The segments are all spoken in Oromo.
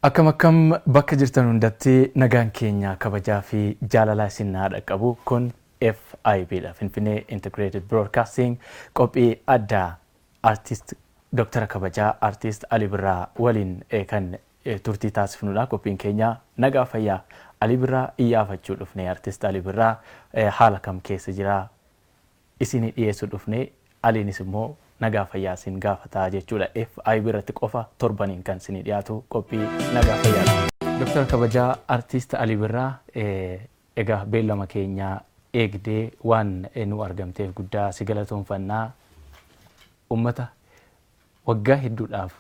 Akkam akkam, bakka jirtan hundatti nagaan keenya kabajaa fi jaalalaa isin haa dhaqqabu. Kun FIB dha. Finfinnee Integrated Broadcasting qophii addaa artist Dooktara kabajaa Artist Ali Birraa waliin kan turtii taasifnudha. Qophiin keenya nagaa fayyaa Ali Birraa iyyaafachuu dhufne. Artist Ali Birraa haala kam keessa jira isinii dhiyeessuu dhufne. Aliinis immoo nagaa fayyaa isin gaafataa jechuudha. FIB irratti qofa torbaniin kan isinii dhiyaatu qophii nagaa fayyaadha. Dooktara kabajaa Artist Ali Birraa, egaa beellama keenya eegdee waan nu argamteef guddaa si galatoonfannaa. Ummata waggaa hedduudhaaf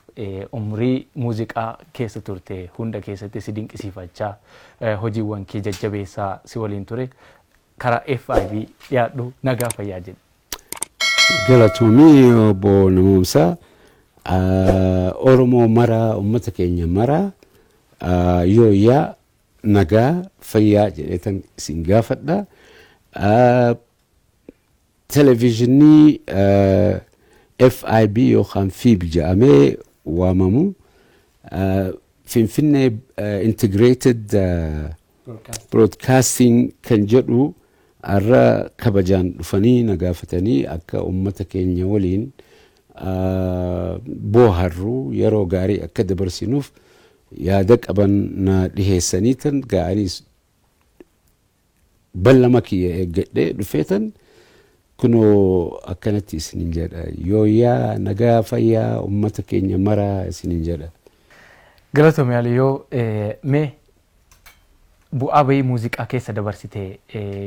umrii muuziqaa keessa turte hunda keessatti si dinqisiifachaa, hojiiwwan kee jajjabeessaa si waliin ture, karaa FIB dhiyaadhu, nagaa fayyaa jedhe. Galatoomii obbo Namoomsaa. Oromoo maraa, uummata keenya maraa, yooyyaa, nagaa fayyaa jedheetan isin gaafadha. Televezyiinii FIB yookaan FIB jedhamee waamamu, Finfinnee Integrated Broadcasting kan jedhu har'a kabajaan dhufanii na gaafatanii akka uummata keenya waliin booharru, yeroo gaarii akka dabarsinuuf yaada qaban na dhiheessanii tan ga'anii ballama kiyya eeggadhee dhufeetan kunoo akkanatti isinin jedha: yooyyaa, nagaa fayyaa uummata keenya maraa isinin jedha. Galatoomi Aliyyoo. Mee bu'aa bahii muuziqaa keessa dabarsite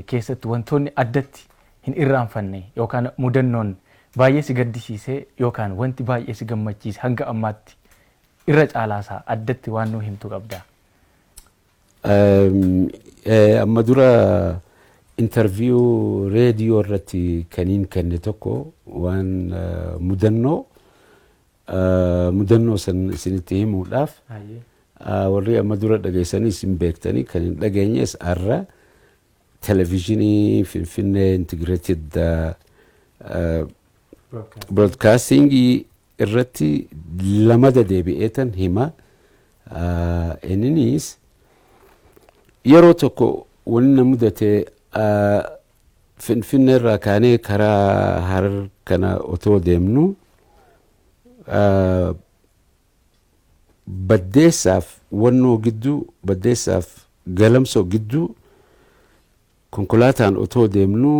keessatti wantoonni addatti hin irraanfanne yookaan mudannoon baay'ee si gaddisiise yookaan wanti baay'ee si gammachiise hanga ammaatti irra caalaasaa addatti waan nuu himtu qabda? Amma dura interview reediyoo irratti kaniin kenne tokko waan mudannoo san isinitti himuudhaaf, warri amma dura dhageessanii isin beektanii, kan hin dhageenyes har'a televezyiinii Finfinnee Integrated Broadcasting irratti lamada deebi'eetan hima. Inninis yeroo tokko wanni na mudate, Finfinnee irraa kaanee karaa Harar kana otoo deemnu, Baddeessaaf Wannoo gidduu, Baddeessaaf Galamsoo gidduu konkolaataan otoo deemnu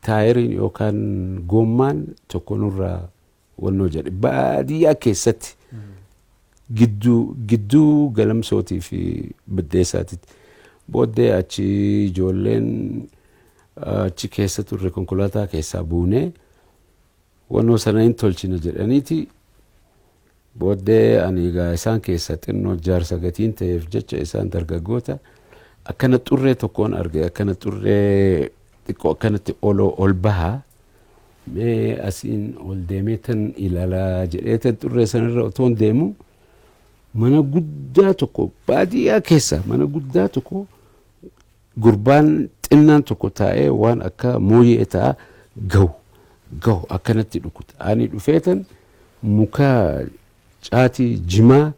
taayiriin yookaan goommaan tokko nurraa wannoo jedhe, baadiyyaa keessatti gidduu Galamsootii fi Baddeessaatitti. Booddee achi ijoolleen achi keessa turre konkolaataa keessaa buunee wannoo sana hin tolchina jedhaniiti. Booddee ani egaa isaan keessa xinnoo jaarsa gatiin ta'eef jecha, isaan dargaggoota, akkana xurree tokkoon arge, akkana xurree xiqqoo akkanatti oloo ol bahaa. Mee asiin ol deemee tan ilaalaa jedhee tan xurree sanarra otoon deemu, mana guddaa tokko baadiyyaa keessa, mana guddaa tokko gurbaan xinnaan tokko taa'ee waan akka mooyyee ta'a gahu gahu akkanatti dhukuta. Ani dhufeetan muka caatii jimaa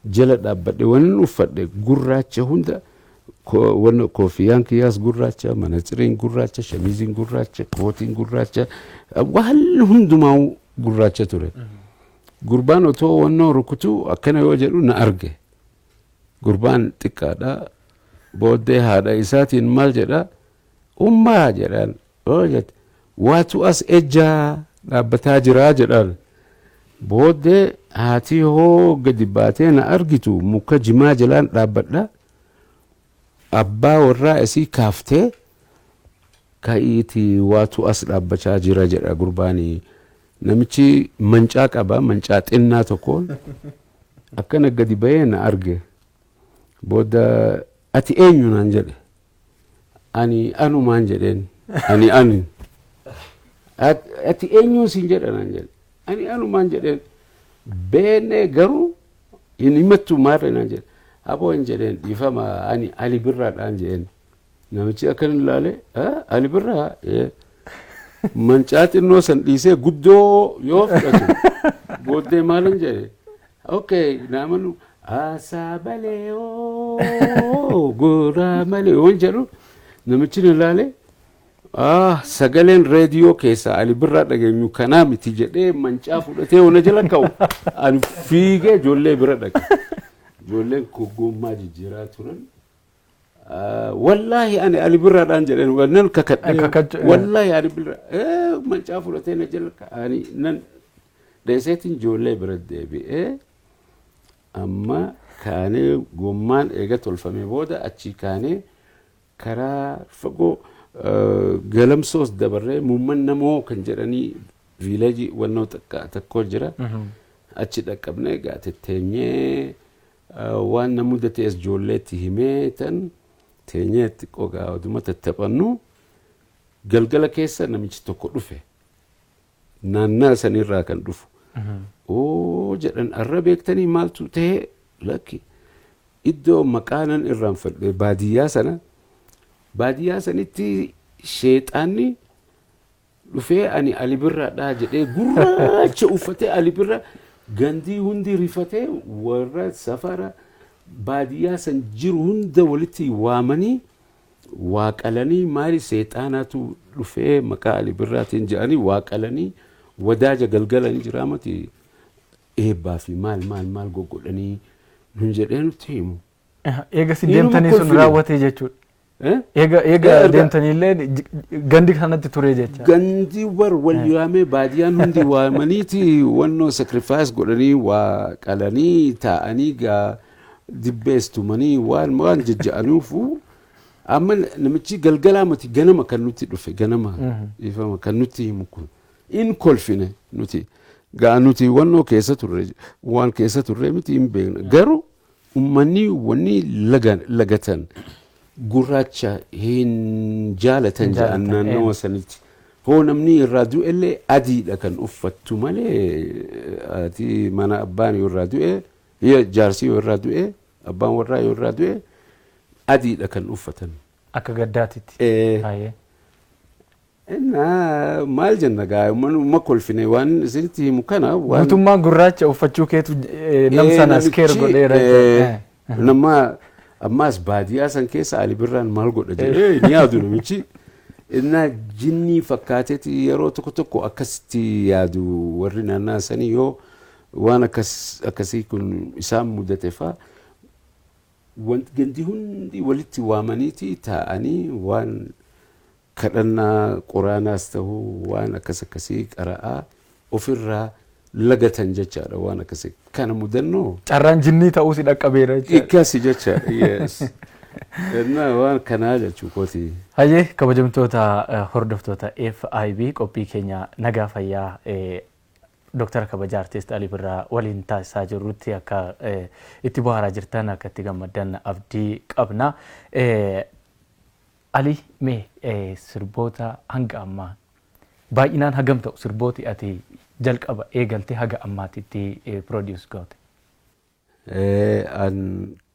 jala dhaabbadhe. Waan uffadhe gurraacha hunda, wanna koofiyaan kiyyaas gurraacha, manatsiriin gurraacha, shamiziin gurraacha, kootiin gurraacha, waan hundumaa gurraacha ture. Gurbaan otoo wannoo rukutu akkana yoo jedhu na arge. Gurbaan xiqqaadha. Booddee haadha isaatiin maal jedha? "Ummaa" jedhaan. Oo jette. "Waatu as ejjaa dhaabbataa jiraa" jedhaan. Booddee haati hoo gadi baatee na argitu, muka jimaa jalaan dhaabbadha. Abbaa warraa isii kaaftee, "Ka'iitii, waatu as dhaabbachaa jira" jedha gurbaanii. Namichi mancaa qaba, mancaa xinnaa tokkoon akkana gadi bahee na arge. Booda "Ati eenyu?" naan jedhe. "Ani anumaan" jedheen. "Ani ani. "Ati eenyuun siin jedha?" naan jedhe. "Ani anumaan" jedheen. "Beene garuu hin himattu maarre?" naan jedhe. "Aboo" hin jedheen, "dhiifama, ani Ali Birraadhaan" jedheen. Namichi akkan ilaale, "Ali Birraa?" Mancaa xinnoo san dhiisee guddoo yoo fudhatu, booddee maalin jedhe? Okay, naamanu Aasaa malee oo goraa malee waan jedhu namichi na ilaale, "Ah, sagaleen reediyoo keessaa Ali Birraa dhageenyu kanaa miti," jedhee mancaa fudhatee ona jala ka'u. Ani fiigee ijoollee bira dhaqe. Ijoolleen gommaa jijjiiraa turan. "Wallaahi ani Ali Birraadhaan," jedheen nan kakadhee. "Wallaahi Ali Birraa mancaa fudhatee na jala ani nan dheeseetiin ijoollee bira deebi'ee." Amma kaanee gommaan eega tolfamee booda achii kaanee karaa fagoo Galamsoos dabarree muumman namoo kan jedhanii village wannoo tokko jira. Achi dhaqqabnee egaa tetteenyee waan na mudatees ijoolleetti himee tan teenyee xiqqoo gaa oduma tattaphannu galgala keessa namichi tokko dhufe. Naannaa sanirraa kan dhufu. "Oo," jedhan, "arra beektanii maaltu ta'e?" "Lakki." "Iddoo maqaa nan irraanfadhe, baadiyyaa sana, baadiyyaa sanitti sheexaanni dhufee ani Ali Birraadhaa jedhee gurraacha uffatee Ali Birraa gandii hundi rifatee warra safara baadiyyaa san jiru hunda walitti waamanii waaqalanii maali seexaanaatu dhufee maqaa Ali Birraatiin jedhanii waaqalanii wadaaja galgalanii jiraamati eebbaa fi maal maal maal goggodhanii nun jedhee nutti himu." Eega si deemtanii sun raawwatee jechuudha. Eega deemtaniillee gandi kanatti ture jecha. Gandi war wal yaamee baadiyyaan hundi waamaniiti wannoo sacrifice godhanii waa qalanii taa'anii gaa dibbeestumanii waan waan jajja'aniifu. Amma namichi galgalaa miti, ganama kan nutti dhufe, ganama ifama kan nutti himu kun. In kolfine nuti gaa, nuti wannoo keessa turre, waan keessa turre miti, hin beekna. Garuu ummanni wanni lagatan gurraacha hin jaalatan jedhan naannawa sanitti. Hoo namni irraa du'ellee adiidha kan uffattu malee ati mana abbaan yoo irraa du'e, jaarsi yoo irraa du'e, abbaan warraa yoo irraa du'e adiidha kan uffatan. Akka gaddaatitti. Innaa maal jenna gaa, uummanuma kolfine waan isinitti himu kana. Waan Guutummaan gurraacha uffachuu keetu nam sana scare godheera. Nama ammaas baadiyyaa san keessa Ali Birraan maal godha jedhee ni yaadu namichi. Innaa jinnii fakkaateeti yeroo tokko tokko akkasitti yaadu warri naannaa sanii yoo waan akkasii kun isaan mudate faa gandi hundi walitti waamaniiti taa'anii waan kadhannaa quraanaas ta'uu waan akkas akkasii qara'aa ofirraa lagatan jechaadha waan akkasii kana mudannoo. Carraan jinnii ta'uu si dhaqqabeera jechaadha. Akkasi jecha, yes. Innaa waan kanaa jechuu kooti. Hayyee, kabajamtoota hordoftoota FIB, qophii keenya nagaa fayyaa Dooktara kabajaa Artist Alii Birraa waliin taasisaa jirrutti akka itti bohaaraa jirtan, akka itti gammaddan abdii qabna. Ali, mee sirboota hanga ammaa baay'inaan hagam ta'u sirbooti ati jalqaba eegaltee haga ammaatitti produce goote? An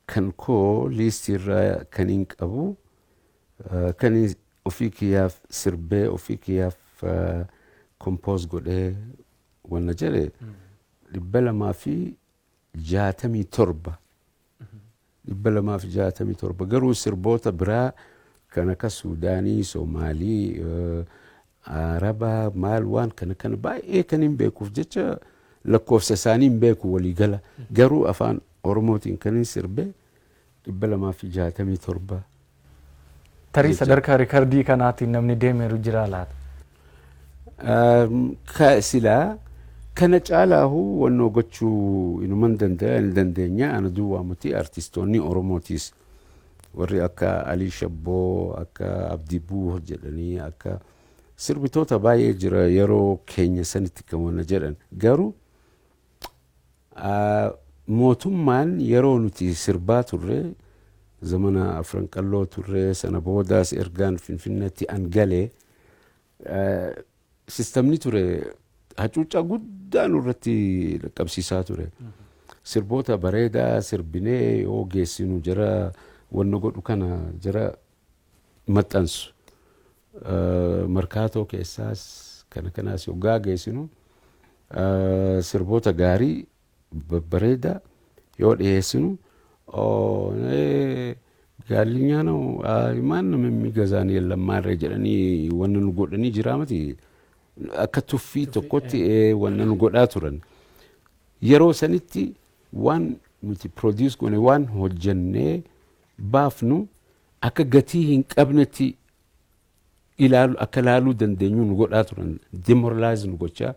kan koo liistii irraa kan hin qabu, kan ofii kiyyaaf sirbee ofii kiyyaaf compose godhee wanna jedhe 267. 267. Garuu sirboota biraa kan akka Suudaanii, Soomaalii, Arabaa maal waan kana kana baay'ee kan hin beekuuf jecha lakkoofsa isaanii hin beeku waliigala. Garuu afaan Oromootiin kan hin sirbe 267. Tarii sadarkaa rikardii kanaatiin namni deemeeru jira laata? Silaa kana caalaahu wannoo gochuu inuman danda'a, hin dandeenya. Ana duwwaa miti, artistoonni Oromootis warri akka Alii Shabboo, akka Abdii Buuh jedhanii, akka sirbitoota baay'ee jira yeroo keenya sanitti kan wanna jedhan. Garuu mootummaan yeroo nuti sirbaa turre, zamana Afran Qalloo turre sana boodaas ergaan Finfinneetti an galee, sistamni ture hacuuccaa guddaa nurratti dhaqqabsiisaa ture. Sirboota bareedaa sirbinee yoo geessinu jara wanna godhu kana jara maxxansu. Markaatoo keessaas kana kanaas yoggaa geessinu sirboota gaarii babbareedaa Yoo dhiyeessinu ጋልኛ ነው ማንም የሚገዛን የለም maarree jedhanii wanna nu godhanii jira miti, akka tuffii tokkotti wanna nu godhaa turan. Yeroo sanitti waan nuti produce goone, waan hojjennee baafnu akka gatii hin qabnetti ilaalu, akka ilaaluu dandeenyu nu godhaa turan, demoralize nu gochaa.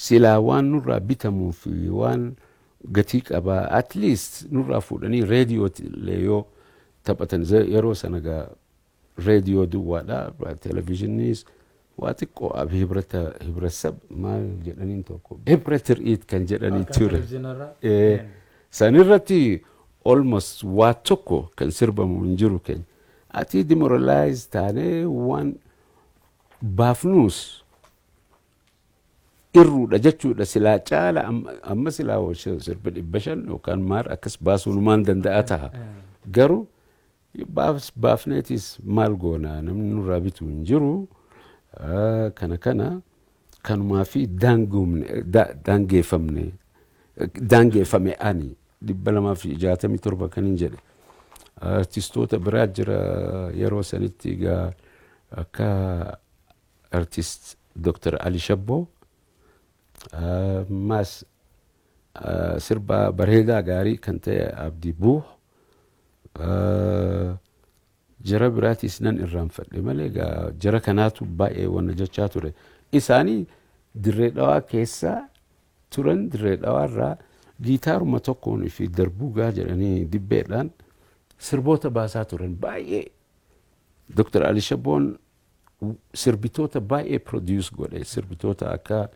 Silaa waan nurraa bitamuu fi waan gatii qabaa at least nurraa fuudhanii reediyootti illee yoo taphatan, yeroo sana gaa reediyoo duwwaadha, televezyiiniis waa xiqqoo hibrata hibrasab maal jedhaniin tokko hibra tir'iit kan jedhanii ture. Sanirratti almost waa tokko kan sirbamu hin jiru keenya. Ati demoralize taanee waan baafnuus irruudha jechuudha. Silaa caala amma silaa sirba 500 yookaan maar akkas baasuun maan danda'a ta'a. Garuu baafneetis maal goona, namni nurraa bitu hin jiru. Kana kanumaa fi daangeeffamne, daangeeffame ani 267 kan hin jedhe. Artistoota biraa jira yeroo sanitti egaa, akka artist Dr. Ali Shabboo ammas sirba bareedaa gaarii kan ta'e Abdii Buuh, jara biraatis nan irraanfadhe malee egaa jara kanaatu baay'ee wanna jechaa ture. Isaanii Dirree Dhawaa keessa turan, Dirree Dhawaa irraa giitaaruma tokkoon fi darbuugaa jedhanii dibbeedhaan sirboota baasaa turan baay'ee. Dr. Ali Shabboon sirbitoota baay'ee produce godhe, sirbitoota akka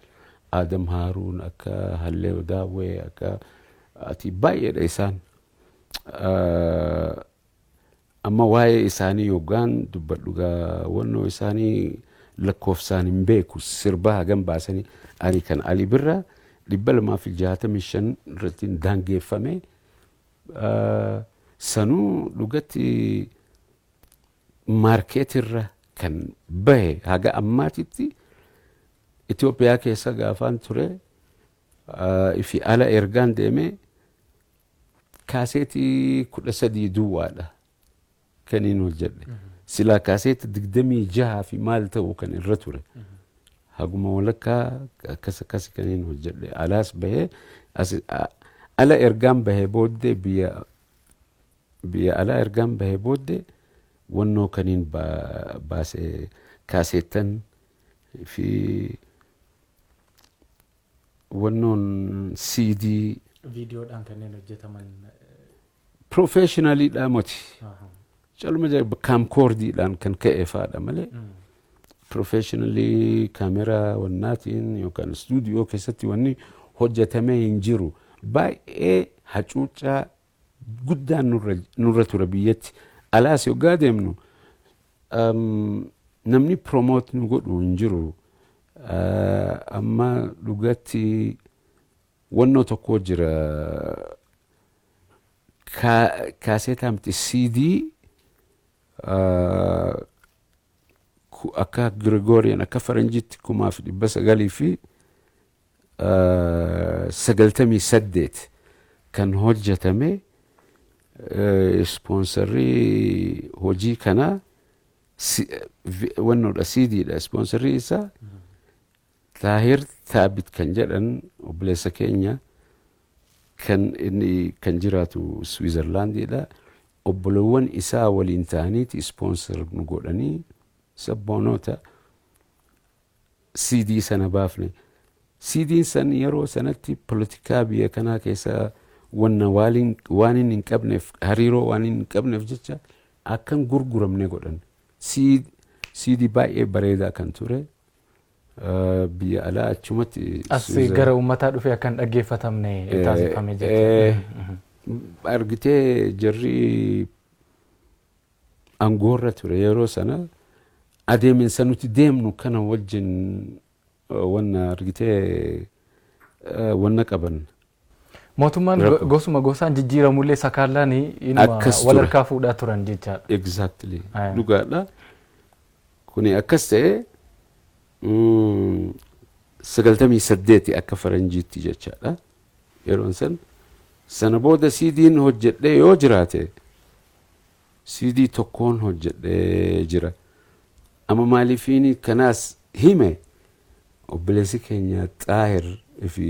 Adam Haaruun, akka Hallee Daawwee, akka ati baay'eedha isaan. Amma waa'ee isaanii yoggaan dubbadhu gaa wannoo isaanii lakkoofsaan hin beeku, sirba hagam baasanii. Ani kan Ali Birraa 265 irratti daangeeffame. Sanuu dhugatti market irra kan bahe haga ammaatitti Itoophiyaa keessa gaafaan ture fi ala ergaan deeme kaaseetii 13 duwwaadha kan inni hojjedhe. Silaa kaaseetii 26 fi maal ta'u kan irra ture. Haguma walakkaa akkas akkas kan inni hojjedhe. Alaas bahee ala ergaan bahee booddee, biyya alaa ergaan bahee booddee wannoo kaniin baase kaaseettan fi wannoon CD. Viidiyoodhaan kanneen hojjetaman. Professionaliidhaa moti. Caluma camcordiidhaan kan ka'e faadha malee professionally kaameraa wannaatiin yookaan istuudiyoo keessatti wanni hojjetamee hin jiru. Baay'ee hacuuccaa guddaan nurra ture biyyatti. Alaas yoggaa deemnu namni promote nu godhu hin jiru. Amma dhugatti wannoo tokko jira, kaaseetaa miti, CD akka Gregorian, akka faranjiitti 1998 kan hojjetame, sponsorrii hojii kanaa wannoodha, CDdha. Sponsorrii isaa Taahir Taabit kan jedhan obboleessa keenya kan inni kan jiraatu Switzerlandiidha. Obbolowwan isaa waliin ta'aniiti sponsor nu godhanii sabboonoota CD sana baafne. CDn san yeroo sanatti poolitikaa biyya kanaa keessa wanna waan inni hin qabneef, hariiroo waan inni hin qabneef jecha akkan gurguramne godhan. CD baay'ee bareedaa kan ture biyya alaa achumatti. As gara uummataa dhufee akka hin dhaggeeffatamne taasifame jechuudha. Argitee, jarri aangoorra ture yeroo sana adeeminsa nuti deemnu kana wajjin wanna argitee wanna qaban. Mootummaan gosuma gosaan jijjiiramullee sakaallaan inuma wal harkaa fuudhaa turan jechaadha. Exactly. Dhugaadha. Kuni akkas ta'e 98 akka faranjiitti jechaadha. Yeroon san sana booda CD'n hojjedhee yoo jiraate, CD tokkoon hojjedhee jira. Amma maaliifiin kanaas hime, obboleessi keenya Xaahir fi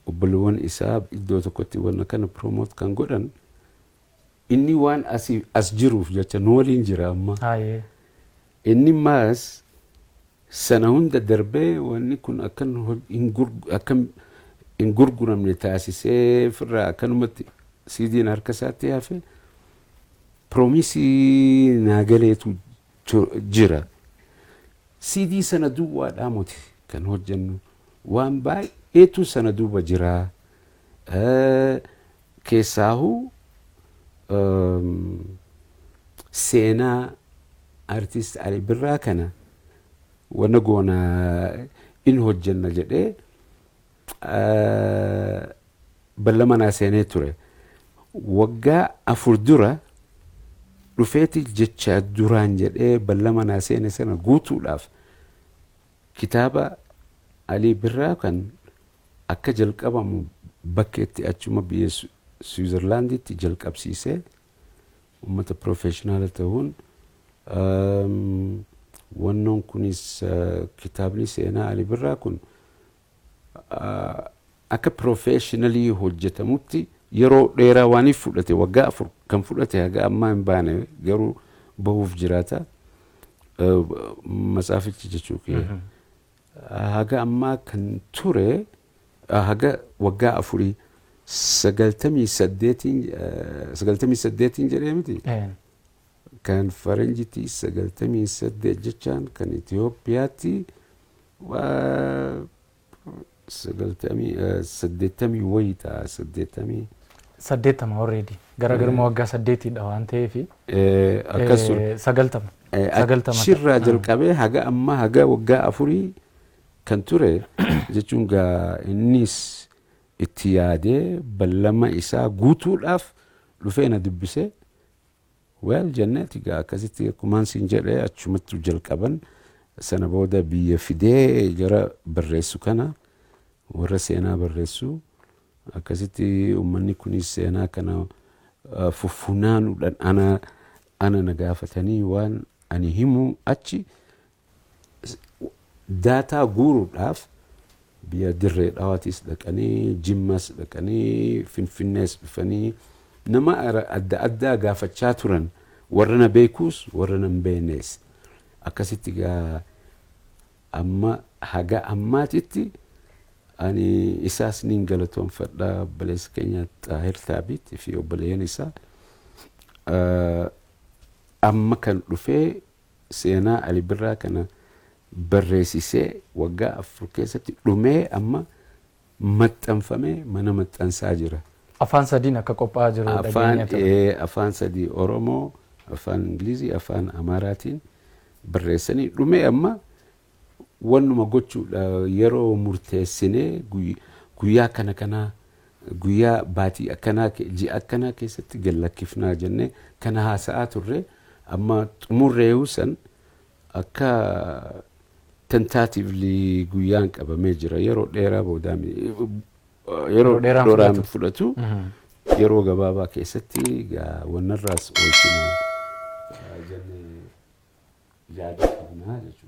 obboleewwan isaa iddoo tokkotti wanna kana promote kan godhan, inni waan asii as jiruuf jecha nu waliin jira amma. Inni maas sana hunda darbee wanni kun akkan hin gurguramne taasisee firraa akkanumatti CD'n harka isaatti hafe. Promise naa galeetu jira. CD sana duwwaadhaa miti kan hojjennu, waan baay'eetu sana duuba jira. Keessaahuu seenaa artist Ali Birraa kana wanna goona in hojjenna jedhee ballama naa seenee ture. Waggaa 4 dura dhufeeti jecha duraan jedhee ballama naa seene sana guutuudhaaf kitaaba Alii Birraa kan akka jalqabamu bakkeetti achuma biyya Switzerlanditti jalqabsiisee, uummata professional ta'uun wannoon kunis, kitaabni seenaa Alii Birraa kun akka professionally hojjetamutti yeroo dheeraa waan fudhate, waggaa 4 kan fudhate, haga ammaa hin baane, garuu bahuuf jiraata. Matsaafichi jechuu kiyya. Haga ammaa kan ture haga waggaa 4, 98n, 98n jedhee miti. Kan faranjitti 98 jechaan kan Itoophiyaatti 80 wayii ta'a, 80. 80 already. Garaagarummaa waggaa 8dha waan ta'eef. Akkas ture. 90. 90. Achirraa jalqabee haga ammaa, haga waggaa 4 kan ture jechuun gaa, innis itti yaadee ballama isaa guutuudhaaf dhufee na dubbisee, well jenneeti gaa akkasitti akkumaan siin jedhee achumatti jalqaban. Sana booda biyya fidee jara barreessu kana, warra seenaa barreessu, akkasitti uummanni kunis seenaa kana fuffunaanuudhaan ana na gaafatanii waan ani himu achi data guuruudhaaf biyya Dirree Dhawaatis dhaqanii, Jimmas dhaqanii, Finfinnees dhufanii nama adda addaa gaafachaa turan, warra na beekuus warra na hin beeknes. Akkasitti gaa amma haga ammaatitti ani isaas nin galatoonfadha, obboleessa keenya Xaahir Taabiit fi obboleeyyan isaa. Amma kan dhufee seenaa Ali Birraa kana barreessisee waggaa 4 keessatti dhumee amma maxxanfamee mana maxxansaa jira. Afaan sadiin akka qophaa'aa jiru Afaan dhageenya ture. Afaan sadii, Oromoo, afaan Ingilizii, afaan Amaaraatiin barreessanii dhumee amma wannuma gochuudha yeroo murteessinee guyyaa kana kanaa, guyyaa baatii akkanaa, ji'a akkanaa keessatti gallakkifnaa jennee kana haasa'aa turre. Amma xumurreeyu san akka tentatively guyyaan qabamee jira. Yeroo dheeraa boodaa yeroo dheeraan dheeraan fudhatu. Fudhatu yeroo gabaabaa keessatti gaa wannarraas oolchina jennee yaada qabnaa jechuudha.